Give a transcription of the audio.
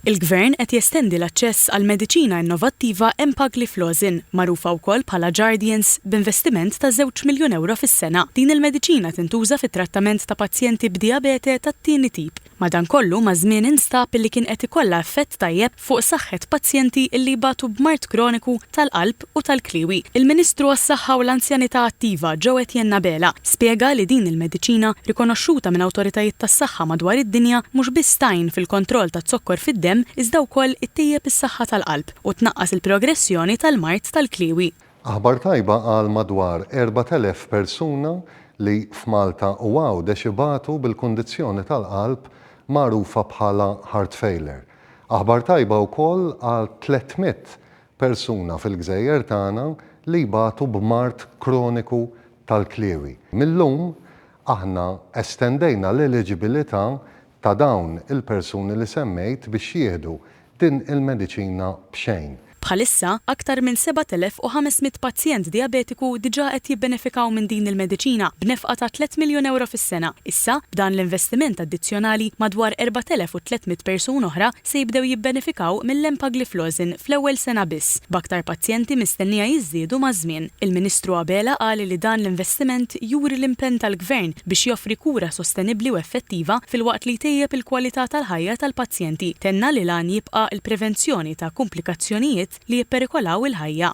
Il-Gvern qed jestendi l-aċċess għall-mediċina innovattiva empagliflozin, magħrufa wkoll bħala Jardiance, b'investiment ta' żewġ miljun ewro fis-sena. Din il-mediċina tintuża fit-trattament ta' pazjenti b'dijabete tat-tieni tip. Madankollu, maż-żmien instab illi kien qed ikollha effett tajjeb fuq saħħet pazjenti illi jbatu b'mard kroniku tal-qalb u tal-kliewi. Il-Ministru għas-Saħħa u l-Anzjanità Attiva, Joe Etienne Abela, spjega li din il-mediċina, rikonoxxuta minn awtoritajiet tas-saħħa madwar id-dinja, mhux biss tgħin fil-kontroll taz-zokkor fid-demm iżda wkoll ittejjeb is-saħħa tal-qalb u tnaqqas il-progressjoni tal-mard tal-kliewi. Aħbar tajba għal madwar 4,000 persuna li f'Malta u Għawdex ibatu bil-kundizzjoni tal-qalb magħrufa bħala heart failure. Aħbar tajba wkoll għal 300 persuna fil-gżejjer tagħna li jbatu b'mard kroniku tal-kliewi. Mil-lum aħna estendejna l-eliġibilità ta' dawn il-persuni li semmejt biex jieħdu din il-mediċina b'xejn. Bħalissa, aktar minn 7,500 pazjent dijabetiku diġà qed jibbenefikaw minn din il-mediċina b'nefqa ta' tlett miljun ewro fis-sena. Issa, b'dan l-investiment addizzjonali, madwar 4,300 persuna oħra se jibdew jibbenefikaw mill-empagliflozin fl-ewwel sena biss, b'aktar pazjenti mistennija jiżdiedu maż-żmien. Il-Ministru Abela qal li dan l-investiment juri l-impenn tal-Gvern biex joffri kura sostenibbli u effettiva filwaqt li jtejjeb il-kwalità tal-ħajja tal-pazjenti. Tenna li l-għan jibqa' l-prevenzjoni ta' kumplikazzjonijiet li jipperikolaw il-ħajja.